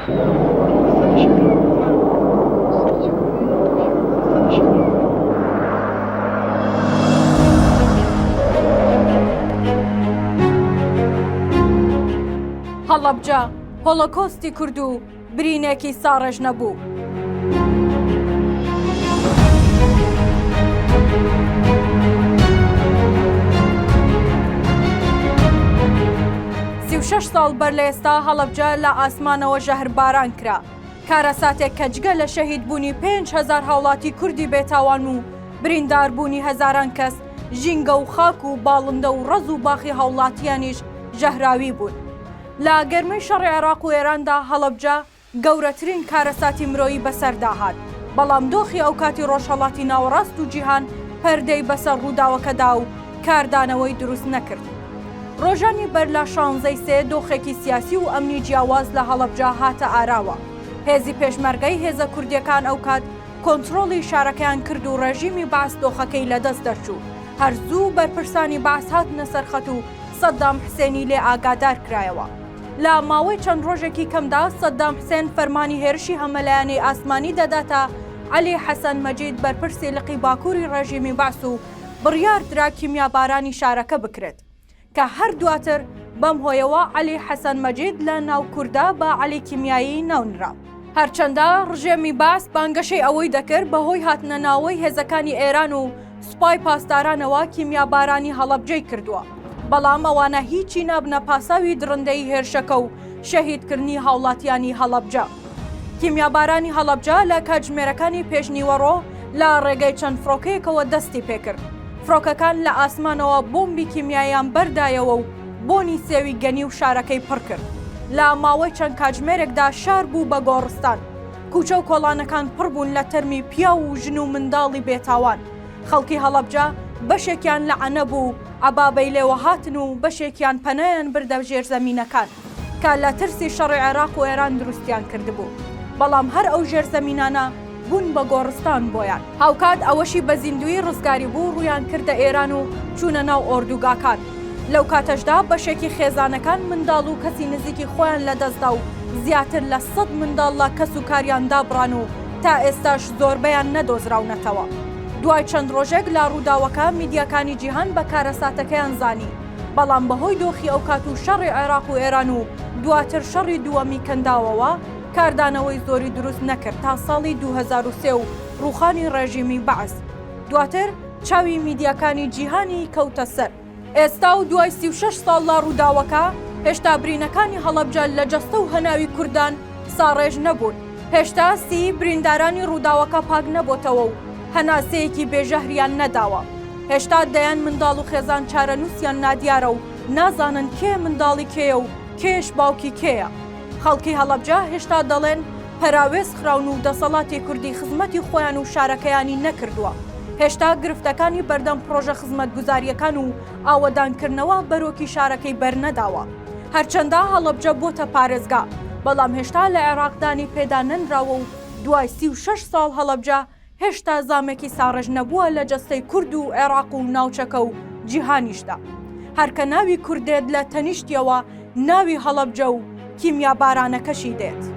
هەڵەبجە هۆڵۆکۆستی کورد و برینێکی ساڕێژ نەبوو. 36 ساڵ بەر لە ئێستا هەڵەبجە لە ئاسمانەوە ژەهرباران کرا. کارەساتێک کە جگە لە شەهیدبوونی 5000 هاوڵاتی کوردی بێتاوان و برینداربوونی هەزاران کەس، ژینگە و خاک و باڵندە و ڕەز و باخی هاوڵاتیانیش ژەهراوی بوون. لە گەرمەی شەڕی عێراق و ئێراندا هەڵەبجە گەورەترین کارەساتی مرۆیی بەسەردا هات، بەڵام دۆخی ئەوکاتی ڕۆژهەڵاتی ناوەڕاست و جیهان پەردەی بەسەر ڕووداوەکەدا و کاردانەوەی دروست نەکرد. ڕۆژانی بەر لە شانزەی سێ دۆخێکی سیاسی و ئەمنی جیاواز لە هەڵەبجە هاتە ئاراوە. هێزی پێشمەرگەی هێزە کوردییەکان ئەوکات کۆنترۆڵی شارەکەیان کرد و ڕێژیمی بەعس دۆخەکەی لەدەست دەرچوو. هەر زوو بەرپرسانی بەعس هاتنە سەر خەت و سەدام حسێنی لێ ئاگادار کرایەوە. لە ماوەی چەند ڕۆژێکی کەمدا سەدام حسێن فەرمانی هێرشی هەمەلایەنەی ئاسمانی دەداتە عەلی حەسەن مەجید بەرپرسی لقی باکووری ڕێژیمی بەعس و بڕیار درا کیمیابارانی شارەکە بکرێت کە هەر دواتر بەم هۆیەوە عەلی حەسەن مەجید لە ناو کوردا بە عەلی کیمیایی ناونرا. هەرچەندە ڕژێمی بەعس بانگەشەی ئەوەی دەکرد بەهۆی هاتنە ناوەی هێزەکانی ئێران و سوپای پاسدارانەوە کیمیابارانی هەڵەبجەی کردووە، بەڵام ئەوانە هیچی نابنە پاساوی دڕندەیی هێرشەکە و شەهیدکردنی هاوڵاتیانی هەڵەبجە. کیمیابارانی هەڵەبجە لە کاتژمێرەکانی پێشنیوەڕۆ لە ڕێگەی چەند فڕۆکەیەکەوە دەستی پێکرد. فڕۆکەکان لە ئاسمانەوە بۆمبی کیمیاییان بەردایەوە و بۆنی سێوی گەنی و شارەکەی پڕکرد. لە ماوەی چەند کاتژمێرێکدا شار بوو بە گۆڕستان. کوچە و کۆڵانەکان پڕ بوون لە تەرمی پیاو و ژن و منداڵی بێتاوان. خەڵکی هەڵەبجە بەشێکیان لە عەنەب و عەبابەی لێوە هاتن و بەشێکیان پەنایان بردە ژێرزەمینەکان کە لە ترسی شەڕی عێراق و ئێران دروستیان کردبوو. بەڵام هەر ئەو ژێرزەمینانە بوون بە گۆڕستان بۆیان. هاوکات ئەوەشی بە زیندوویی ڕزگاری بوو ڕوویان کردە ئێران و چوونە ناو ئۆردوگاکان. لەو کاتەشدا بەشێکی خێزانەکان منداڵ و کەسی نزیکی خۆیان لەدەستدا و زیاتر لە سەد منداڵ لە کەس و کاریان دابڕان و تا ئێستاش زۆربەیان نەدۆزراونەتەوە. دوای چەند ڕۆژێک لە ڕووداوەکە میدیاکانی جیهان بە کارەساتەکەیان زانی، بەڵام بەهۆی دۆخی ئەوکات و شەڕی عێراق و ئێران و دواتر شەڕی دووەمی کەنداوەوە کاردانەوەی زۆری دروست نەکرد تا ساڵی 2003 و ڕووخانی ڕێژیمی بەعس دواتر چاوی میدیاکانی جیهانی کەوتە سەر. ئێستا و دوای 36 ساڵ لە ڕووداوەکە، هێشتا برینەکانی هەڵەبجە لە جەستە و هەناوی کوردان ساڕێژ نەبوون. هێشتا سیی بریندارانی ڕووداوەکە پاک نەبۆتەوە و هەناسەیەکی بێ ژەهریان نەداوە. هێشتا دەیان منداڵ و خێزان چارەنووسیان نادیارە و نازانن کێ منداڵی کێیە و کێش باوکی کێیە. خەڵکی هەڵەبجە هێشتا دەڵێن پەراوێز خراون و دەسەڵاتی کوردی خزمەتی خۆیان و شارەکەیانی نەکردووە. هێشتا گرفتەکانی بەردەم پڕۆژە خزمەتگوزارییەکان و ئاوەدانکردنەوە بەرۆکی شارەکەی بەرنەداوە. هەرچەندە هەڵەبجە بۆتە پارێزگا، بەڵام هێشتا لە عێراق دانی پێدا نەنراوە و دوای 36 ساڵ هەڵەبجە هێشتا زامێکی ساڕێژ نەبووە لە جەستەی کورد و عێراق و ناوچەکە و جیهانیشدا. هەر کە ناوی کورد دێت لە تەنیشتیەوە ناوی هەڵەبجە و کیمیابارانەکەشی دێت.